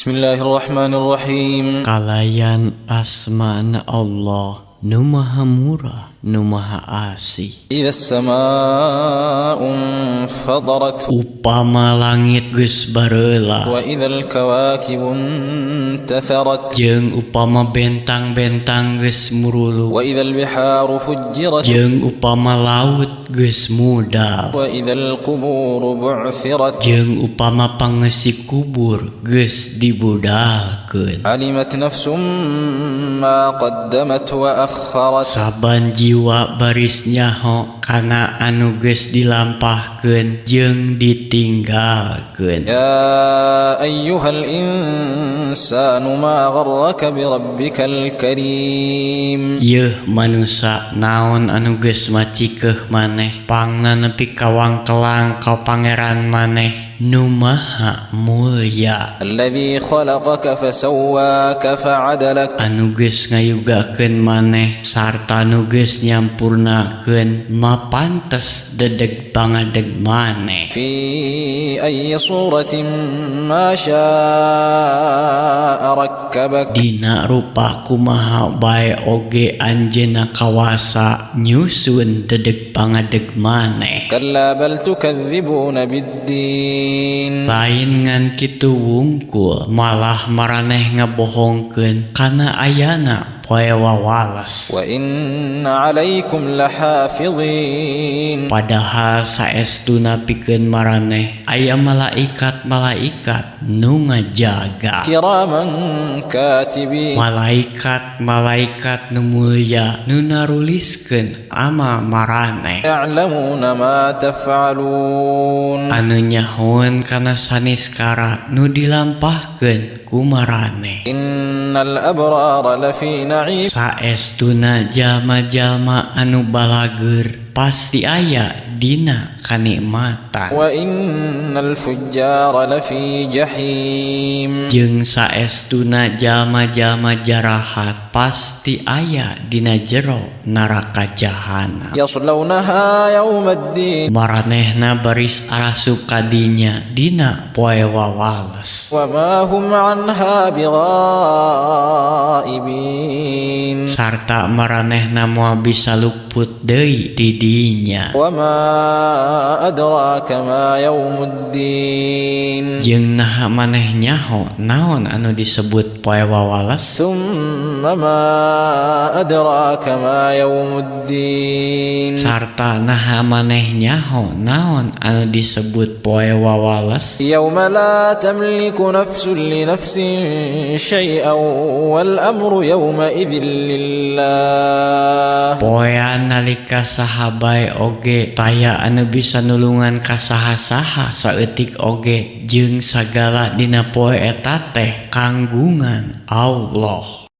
Bismillahirrahmanirrahim. Kalayan asmana Allah nu maha murah, nu maha asih. إذا السماء انفطرت. Upama langit geus bareula. وإذا الكواكب انتثرت. Jeung upama bentang-bentang geus murulu. وإذا البحار فجرت. Jeung upama laut geus mudal. وإذا القبور بعثرت. Jeung upama pangeusi kubur geus dibudalkeun. علمت نفس ما قدمت وأخرت. Saban jiwa baris nyaho kana anu geus dilampahkeun jeung ditinggalkeun. يا أيها الإنسان ما غرك بربك الكريم. Yeuh manusa, naon anu geus macikeuh maneh pangna nepi ka wangkelang ka Pangeran maneh nu maha mulya? الذي خلقك فسواك فعدلك. Anu geus ngayugakeun maneh sarta nu geus nyampurnakeun mapantes dedeg pangadeg maneh. في أي صورة ما شاء ركبك. Dina rupa kumaha bae oge anjeunna kawasa nyusun dedeg pangadeg maneh. كلا بل تكذبون بالدين. Lain ngan kitu wungkul, malah maraneh ngabohongkeun kana ayana poe wawales. وإن عليكم لحافظين. Padahal saestuna pikeun maraneh aya malaikat-malaikat nu ngajaga. كراما كاتبين. Malaikat-malaikat nu mulya nu naruliskeun amal maraneh. يعلمون ما تفعلون. Anu nyahoeun kana saniskara nu dilampahkeun ku maraneh. إن الأبرار لفي نعيم. Saestuna jalma-jalma anu balageur pasti aya dina kanikmatan. وإن الفجار لفي جحيم. Jeung saestuna jalma-jalma jarahat pasti aya dina jero neraka jahanam. يصلونها يوم الدين. Maranehna baris arasup kadinya dina poe wawales. وما هم عنها بغائبين. Sarta maranehna moal bisa luput deui di dinya. وما أدراك ما يوم الدين. Jeung naha maneh nyaho naon anu disebut poe wawales? ثم ما أدراك ما يوم الدين. Sarta naha maneh nyaho naon anu disebut poe wawales? يوم لا تملك نفس لنفس شيئا والأمر يومئذ لله. Poean nalika saha bae oge taya anu bisa nulungan ka saha-saha saeutik oge, jeung sagala dina poe eta teh kanggungan Allah.